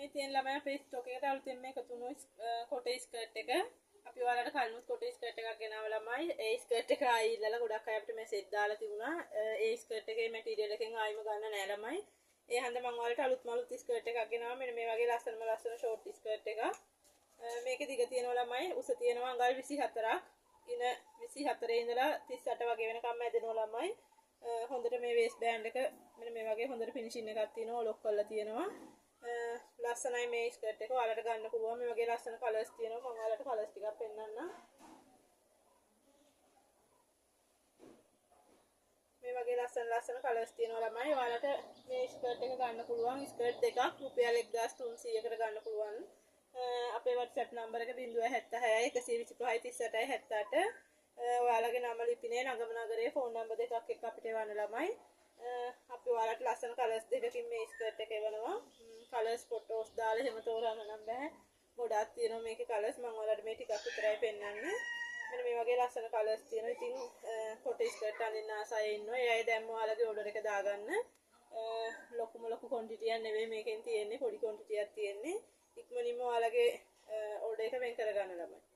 මේ තියෙන ළමයි අපේ ස්ටොක් එකට අලුතෙන්ම එකතු වුණු කොටේ ස්කර්ට් එක. අපි ඔයාලට කලිනුත් කොටේ ස්කර්ට් එකක් ගෙනාව ළමයි. ඒ ස්කර්ට් එක ආයි ඉල්ලලා ගොඩක් අය අපිට මැසේජ් දාලා තිබුණා. ඒ ස්කර්ට් එකේ මැටීරියල් එකෙන් ආයිම ගන්න නෑ ළමයි. ඒ හන්ද මං ඔයාලට අලුත්ම අලුත් ස්කර්ට් එකක් ගෙනාවා. මෙන්න මේ වගේ ලස්සනම ලස්සන ෂෝට් ස්කර්ට් එකක්. මේකේ දිග තියෙනවා ළමයි, උස තියෙනවා අඟල් 24ක්. ඉන 24 ඉඳලා 38 වගේ වෙනකම් ඇදෙනවා ළමයි. හොඳට මේ වේස්ට් බෑන්ඩ් එක මෙන්න මේ වගේ හොඳට ෆිනිෂින් එකක් තියෙනවා, ලොක් කරලා තියෙනවා. ලස්සනයි මේ ස්කර්ට් එක. ඔයාලට ගන්න පුළුවන්. මේ වගේ ලස්සන කලර්ස් තියෙනවා. මම ඔයාලට කලර්ස් ටිකක් පෙන්නන්නම්. මේ වගේ ලස්සන ලස්සන කලර්ස් තියෙනවා ළමයි. ඔයාලට මේ ස්කර්ට් එක ගන්න පුළුවන්. ස්කර්ට් දෙකක් රුපියල් 1300කට ගන්න පුළුවන්. අපේ WhatsApp number එක 076 125 38 78. ඔයාලගේ නම ලිපිනේ ළඟම නගරයේ ෆෝන් නම්බර් දෙකක් එක්ක අපිට එවන්න ළමයි. අපි ඔයාලට ලස්සන කලර්ස් දෙකකින් මේ ස්කර්ට් එක එවනවා. කලර්ස් ෆොටෝස් දාලා එහෙම තෝරන්න නම් බෑ. ගොඩාක් තියෙනවා මේකේ කලර්ස්. මම ඔයාලට මේ ටිකක් විතරයි පෙන්නන්නේ. මෙන්න මේ වගේ ලස්සන කලර්ස් තියෙනවා. ඉතින් කොටේ ස්කර්ට් අඳින්න ආස අය ඉන්නවා. ඒ අය දැන් ඔයාලගේ ඕඩර් එක දාගන්න. ලොකුම ලොකු ක්වොන්ටිටියක් නෙවෙයි මේකෙන් තියෙන්නේ, පොඩි ක්වොන්ටිටියක් තියෙන්නේ. ඉක්මනින්ම ඔයාලගේ ඕඩර් එක වෙන් කරගන්න ළමයි.